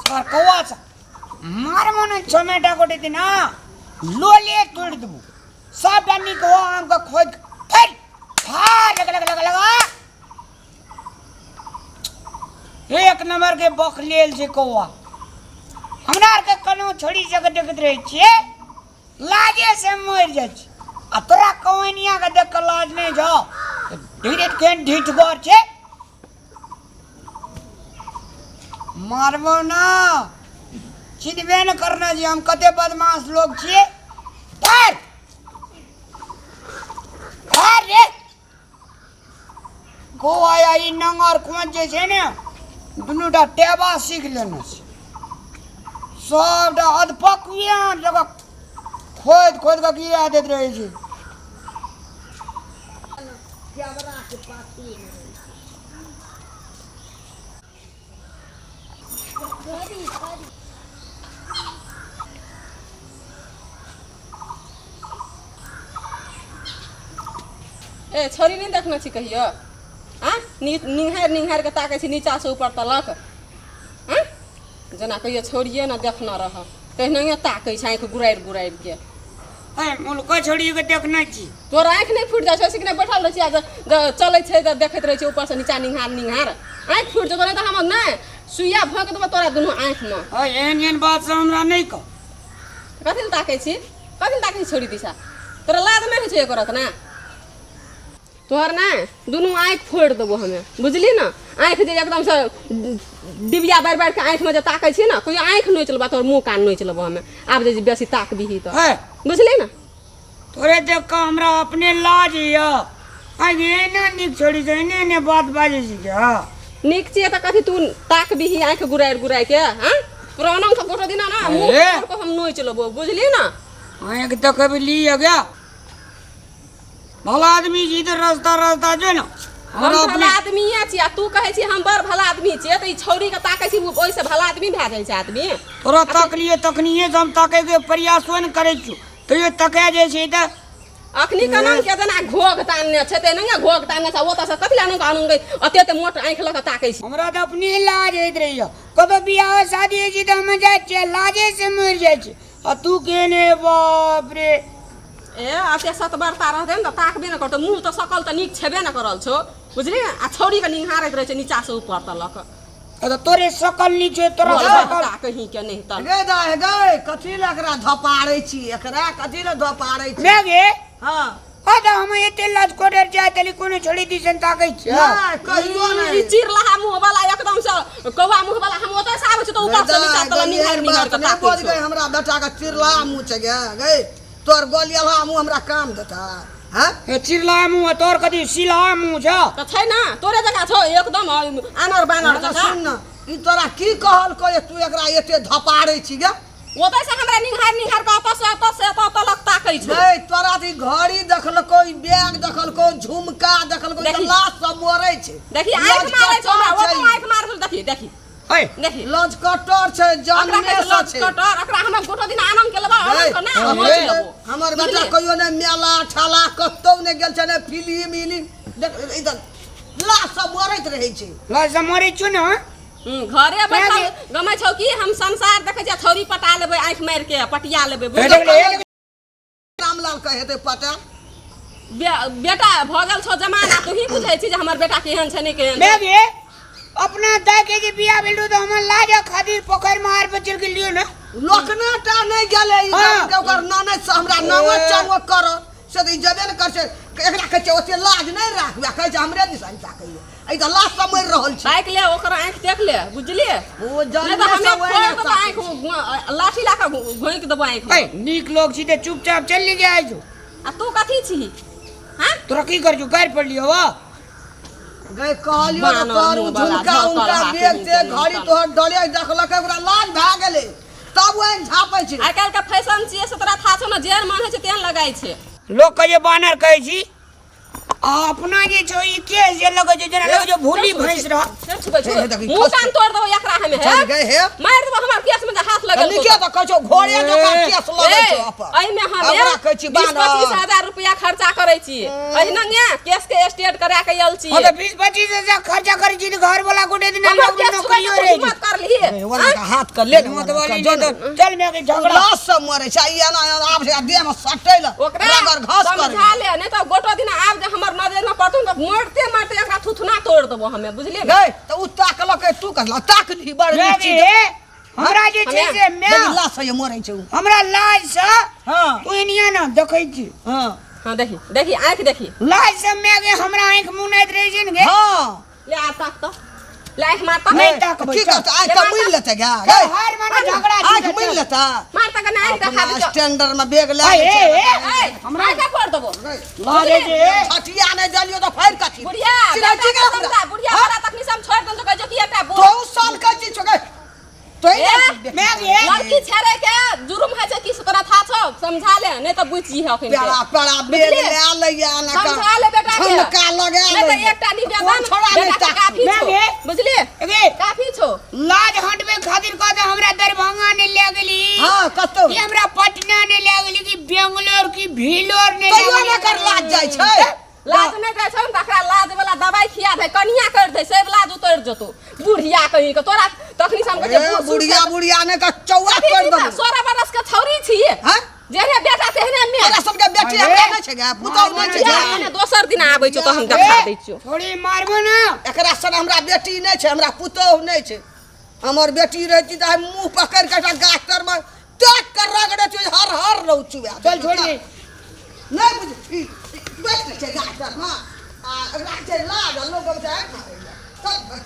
Sir कौआ सा मार मन चमेटा गोटे दिना लोले तोड़ देबू सबटा नीक हो आम के खोज फेर फाड़ लग लग लग लगा एक नंबर के बखलेल छै कौआ हमरा आरके कोनो छोड़ी जगह देखैत रहै छियै लाजे से मरि जाइ छी आ तोरा कौनिया के देख कऽ लाज नहि जाओ धीरे केहन ढीठ गोर छै मारबो ना चिन्हबे ने करना जे हम कते बदमाश लोग छियै धर धर रे गोवा या ई नंगर कोच जे छै ने दुनूटा टेबा सीख लेने छै सबटा अधपकुए जगह खोदि खोदि कऽ गिरा दैत रहै छै। ए छोरी नहि देखने छी कहियो आ निंघारि निंघारि कऽ ताकै छी नीचासँ ऊपर तलक आ जेना कहियो छोड़िए ने देखने रह तहिनाए ताकै छै आँखि गुरारि गुरारि के। ए मुलको छोड़ी के देखने छी। तोर आँखि नहि फुटि जाइ छौ से कि नहि बैठल रहै छी आ चलै छै तऽ देखैत रहै छै ऊपरसँ नीचा निंघार निंघार आँखि फुटि जेतौ, नहि तऽ हम नहि सुइया भोंकि देबौ तोरा दुनू आँखिमे। ए एहन एहन बात से हमरा नहि कह। कथी लए ताकै छी, कथी लए ताकै छी छोड़ी दिशा? तोरा लाज नहि होइ छौ एको रत ने? तोहर ने दुनू आँखि फोड़ि देबो हमे, बुझली ने? आँखि जे एकदमसँ डिबिया बारि बारि के आँखिमे जे ताकै छी ने, कहियो आँखि नोचि लेबो, तोहर मुँह कान नोचि लेबो हमे आब जे बेसी ताकबिही तऽ, बुझली ने? तोरे देख कऽ हमरा अपने लाज यऽ। आँखि एना नीक छोड़ी छै, एने एने बात बाजै छी क्या? नीक छियै तऽ कथी तू ताकबिही आँखि गुरारि गुरारि के? हँ, तोरा ओना तऽ गोटो दिना ने मुँह फोड़ि कऽ हम नोचि लेबो, बुझली ने? आँखि देखबै ली गया भला आदमी छी तऽ रास्ता रास्ता जो ने। हम भला आदमीए छी आ तू कहै छी हम बड़ भला आदमी छियै, तऽ ई छौड़ीके ताकै छी ओहिसँ भला आदमी भए जाइ छै आदमी? तोरा तकलियै तखनिए से हम ताकैके प्रयासो नहि करै छियौ, तैयो तकै जाइ छै तऽ अखनी केना के जेना घोघ तानने छै तेनाहिए घोघ तानने छै। ओतऽसँ कथी लए अनंग अनंग एते एते मोट आँखि लऽ कऽ ताकै छै? हमरा तऽ अपने लाज होइत रहैए, कतौ बियाह शादी होइ छै तऽ हम जाइ छियै लाजेसँ मरि जाइ छियै, आ तू केने बाप रे। ए अते सतबरता रहतै ने तऽ ताकबे ने करतौ। मुँह तऽ सकल तऽ नीक छेबे ने करल छौ, बुझली ने? आ छौड़ीके निहारैत रहै छै नीचासँ ऊपर तलक। तऽ तोरे सकल नीक छौ, तोरा सकल कहीं के नहि तऽ गे दाय गे, कथी लए एकरा धपाड़ै छी? एकरा कथी लए धपाड़ै छी? रे गे। हाँ। हाँ तऽ हम एते लाज कोडर जाय तली कोनो छोड़ी दिसन ताकै छियै? नहि, कहियो नहि। ई चिरलहा मुँह वाला एकदम से कौआ मुँह वाला, हम ओतऽ से आबै छी तऽ ऊपर से नीचा तलक निहारि निहारि कऽ नहि ताकै बोझ छौ। गई हमरा बेटा के चिरला मुँह छै गे। गई तोर गोलियलहा मुँह हमरा काम देता हैं? ए चिरला मुँह तोर कथी सिला मुँह छौ? तऽ छै ने तोरे जकाँ छौ एकदम आनर बानर जकाँ। सुन ने, ई तोरा की कहलकौ जे तू एकरा एते धपाड़ै छी गे? ओतऽ से हमरा निहार निहार कऽ ओतऽ से ओतऽ से एतऽ तलक ताकै छौ। नहीं, तोरा तऽ ई घड़ी देखलकौ, ई बैग देखलकौ, झुमका देखलकौ, देखी। तऽ लाज सब मरै छै। देखी आँखि लज मारै छौ हमरा, कटर ओतऽ छै। आँखि मारै छौ, देखी देखी है देखी। लज कटर छै, अकरा जानने कहै छै से लज छै। कटर, अकरा हमरा गोटो दिन आनंद के लेबा, आनंद के ना हमर हम लेबो। हमर बेटा बुझलियै? कहियो नहि मेला ठेला कतौ नहि गेल छै, नहि फिल्म इलिम देख, इधर लाज सब मरैत रहै छै। लाज सब मरै छौ ने? घरे बैठल गमै छौ कि हम संसार देखै छियै, छौरी पटा लेबै आँखि मारि के पटिया लेबै। हे देख ले, हे देख। रामलाल के हेतै पता। बेटा भऽ गेल छौ जमाना, तू ही बुझै छी जे हमर बेटा केहन छै नहि केहन छै। मैं गे अपना दाय के जे बियाह भेल रहौ तऽ हमर लाज खातिर पोखरि मे हार पर चलि गेलियौ ने। लोकना टा नहि गेलै ई हाँ। गाम के ओकर ननैद से हमरा नमक चमक करत से तऽ ई जेबे ने कर छै। एकरा कहै छै ओते लाज नहि राखबै, कहै छै हमरे दिसन ताकैए, एहि तऽ लाज से मरि रहल छै। ताकि ले ओकर आँखि देख ले, बुझलियै? ओ नहि तऽ जन्मे हमे से ओहिना फोड़ि देबो ताकै आँखि, लाठी लए कऽ घोंकि देबो आँखि। ए नीक लोग छी तऽ चुपचाप चलि ने जाइ छौ। आ तू कथी छी? हाँ? तोरा की कर छौ? गारि पड़लियौ वा? गई कहलियो ने बानर तोहर मुँह वाला, झुमका झलकल उमका हाथ बेग नीचे से नीचे। घड़ी तोहर डले देखलकै, ओकरा लाज भए गेलै तब ओ आनि झापै छै। आइ काल्हि के फैशन छियै से तोरा था छौ ने, जेहन मन होइ छै तेहन लगाइ छै। लोक कहै छै बानर कहै छी, आ अपना जे छौ ई केस जे लगै छै जेना लगै छै भूली भैंस रह। से छुबै छौ। हे, हे, देखी, मुँह कान तोड़ देबो एकरा हमे, हे। चल गए हे। मारि देबो हमर केस में जे हाथ लगेलकौ। नीके तऽ कहै छौ घोड़े जकाँ केस लगै छौ अपन। एहिमे हम ओकरा कहै छी 20 बानर। 25 हजार रुपया खर्चा करै छी, एहिना ने केस के स्टेट करा के आयल छी। हाँ तऽ 20-25 हजार खर्चा करै छी तऽ घर वाला गोटे दिना हमर नौकरी केस छुबै नौकरियो के रहै हिम्मत कर लिही। ओना के हाथ के ले ने, हिम्मत ओना के वाली जो नहीं ने। तो चल मैं के झगड़ा लाश सब मरे छै, ई एना एना आब छै, देह में सटै ल ओकरा रगड़ घस करे। समझा ले, नहीं तो गोटो दिन आब जे हमर नजर में पड़तौ त मारते मारते एकरा थुथुना तोड़ देबो हमे, बुझलिए? गै तऽ उ ताकलकै, तू कहला ताकली बड़ मैं नीक के चीज। हमरा जे छै से मैं देखी लाश से मरे छै उ। हमरा लाज से हाँ। तू एनिया ना देखै छी। हाँ। हां, देखी देखी आंख देखी। लाज से मैं के हमरा आंख मुनाइत रहै छै ने गे। हाँ। ले आ ताक त, ले आंख मार त। नहीं ताकबै, की चल। करतै? आँखि तऽ मुनि लेतै गे। चल, हार माने झगड़ा छै। आँखि मुनि लेतै। मार त कने आंख देखा अपना दे। स्टैंडर में बैग ले ए, लै छै। ए, ए, हमरा के फोड़ देबो। लाज जे छठिया नहि देलियौ तऽ फाड़ि कथी? बुढ़िया चिड़ै बेटा की के हमरा? समझा, बुढ़िया हाँ? तोरा तखनी से हम छोड़ देन तो कहै छौ कि एकटा बूढ़। तो साल के चीज छौ गे। तो ए, मैं के लड़की छेड़े के जुर्म है छै, कि तोरा था छौ? समझा ले, नहीं तो बुझ जी अखन के। पेड़ा पेड़ा बैग बुझलिए? ले लैया ना का। समझा ले बेटा के। ठनका लगा नहीं तो लैया। एकटा निवेदन कोन छोड़ा नहि बेटा के ताकतौ? काफी मैं छौ, के? बुझलिए? गे काफी छौ। लाज हटबे खातिर कहते हमरा दरभंगा ने ले गेली। हाँ, कतौ? कि हमरा पटना ने ले गेली, कि बेंगलोर की भीलोर ने ले तैयो गेली। ने कर लाज जाइ छै। लाज नहि जाइ छौ ने तऽ एकरा लाज वाला दवाई खिया दे, कनिया कर दे, सब लाज उतर जेतौ। बुढ़िया कहीं के तोरा तखनी से हम कहै छियै, ए, बूढ़ सूढ़ बुढ़िया से- बुढ़िया ने का चौआ अभी कर सीधा देबो। 16 बरस के छौरी छियै। हाँ? जेहने बेटा तेहने माय। तोरा सबके बेटी अरे, हमरा नहि छै गे, पुतहु नहि छै बुढ़िया गे। कने दोसर दिन आबै छौ तऽ हम देखा दै छियौ। थोड़ी मारबो ना। एकरा सन हमरा बेटी नहि छै, हमरा पुतहु नहि छै। हमर बेटी रहती तऽ आइ मुँह पकड़ि कऽ एकटा गाछ तरमे ताकि कऽ रगड़े छै, हर हर रहू चुआ। चल छोड़ दे। नहि बुझ, ई बैठ छै गाछ तरमे आ एकरा छै लाज, आ लोक छै आँखि मारैए। चल।